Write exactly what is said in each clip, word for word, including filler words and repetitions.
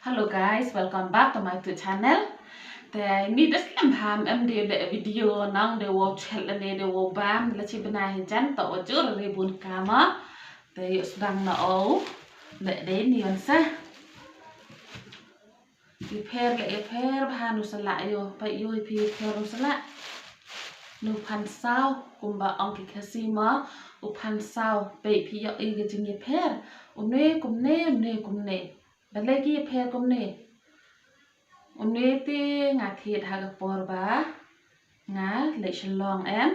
Hello guys, welcome back to my YouTube channel. Te ni da slem ham em de le video nang de wo chel ne de wo bam le chi bna hi jan to wo jur re bun kama. Te yo sdang na o le de ni on sa. Ïapher le ïapher bha nu sala yo pa yo ïa phi ïapher nu sala. Nu phan saw kumba ong ki Khasi ma u phan saw pe phi yo i ga jing ïapher. U ne kum ne u ne kum ne. Balei ki ïapher kumne? Une te nga thied ha ka por ba nga leit Shillong em.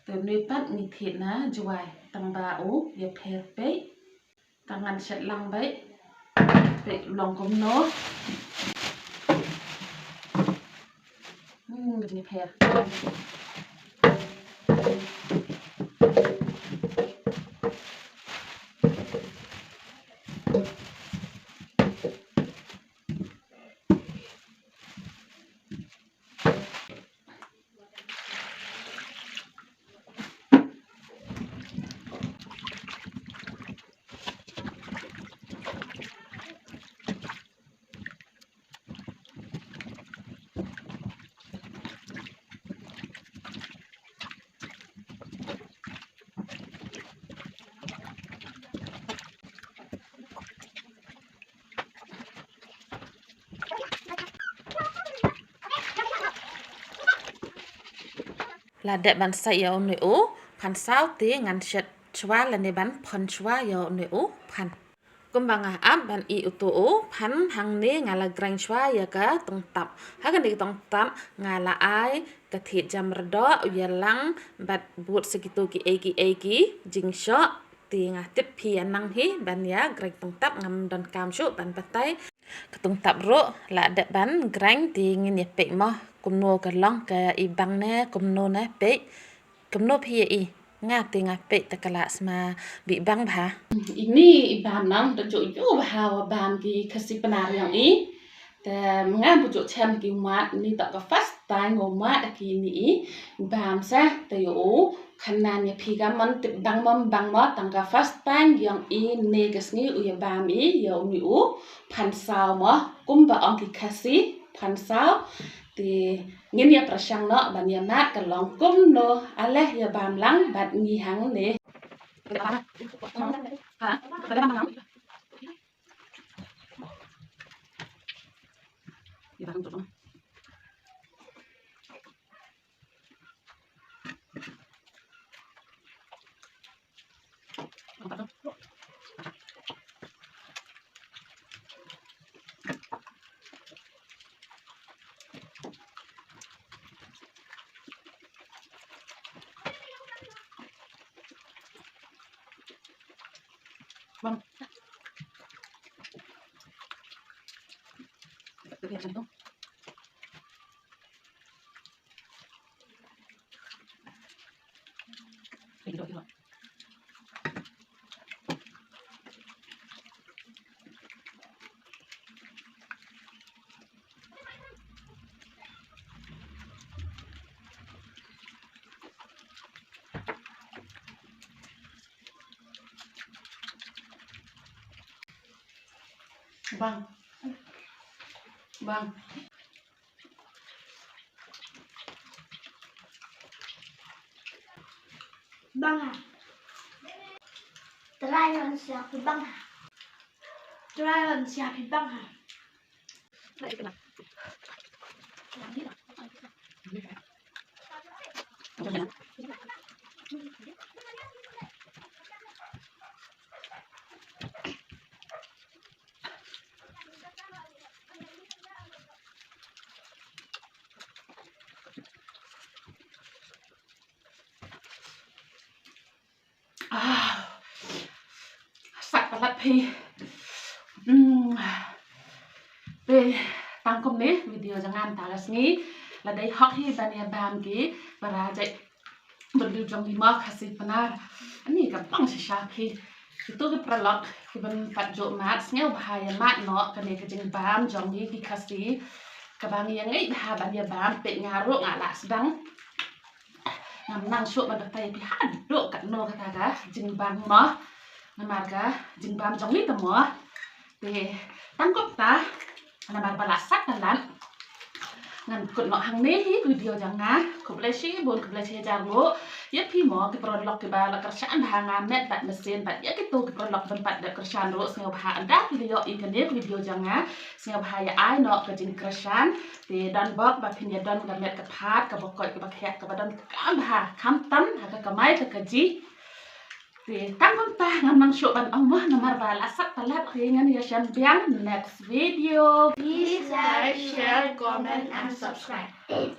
Te une pat ngi thied na Jowai tang ba u ïapher peit. Tang ngan shet lang beit. Peit long kumno. Hmm, ka jingïapher. La dep ban sait ïa une u phan saw te ngan shet shuwa lane ban phon shuwa ïa une u phan. Kumba nga ap ban i uto u phan hangne nga la grind shuwa ïa ka tongtap. Ha kane ka tongtap nga la ai ka thied jam rdoh u ïalang bad bud sa kito kiei kiei ki jingshoh. Te nga tip phi ïa nang hi ban ïa grind tongtap, ngam donkam shuh ban batai. Ka tongtap ruh la dep ban grind, te ngin ïa peit mo kumno ka long ka i bang ne kumno ne peit. Kumno phi ïa i? Nga te nga peit te ka la sma bih bang bha. Ini i bam nang da ju ju bha wa bam ki Khasi Pnar ïong i. Te nga bu ju chem ki u mad, ni to ka first time wa mad ki ni i bam sa te ïa u. Khanan ïa phi ka man tip bang mo bang mo, tang ka first time ïong i ne ka sngi u ïa bam i ïa u ni u phan saw mo kumba ong ki Khasi phan saw. Te ngin ïa pyrshang noh ban ïa mad ka long kumno. Ale ïa bam lang bad ngi hangne. Bang. Bang. Bang ha. Trai wan siap bang ha. Trai wan siap bang ha. Ah, sat palat phi. Hmm. Te tang kumne video jong nga mynta ka sngi. La dei hok hi ban ïa bam ki para jait bynriew jong ngi mo Khasi Pnar. Ani ka bang shisha phi. Kito ki paralok kiban pat ju mad, sngewbha ïa mad noh kane ka jingbam jong ngi ki Khasi. Kaba ngi ïa ngeit bha ban ïa bam, peit nga ruh nga la sdang. Ngam nang shuh ban batai ïa phi haduh katno kata ka jingbam mo. Namar ka jingbam jong ngi te mo. Te tang kumta. Namar ba la sat palat, ngan kut noh hangne hi video jong nga. Khublei shibun, khublei shihajar nguh ïa phi mo ki paralok kiba la kyrshan bha ha nga met bad mynsiem, bad ïa kito ki paralok ban pat dep kyrshan ruh, sngewbha ynda phi la ïohi kane ka video jong nga, sngewbha ïa ai noh ka jingkyrshan. Te don bok ba phin ïa don ka met ka phad, kaba koit kaba khiah, kaba donkam bha, khamtam ha ka kamai ka kajih. Te tang kumta, ngam nang shuh ban ong mo namar ba la sat palat. Te ngan ïa shem biang next video. Please like, share, comment and subscribe.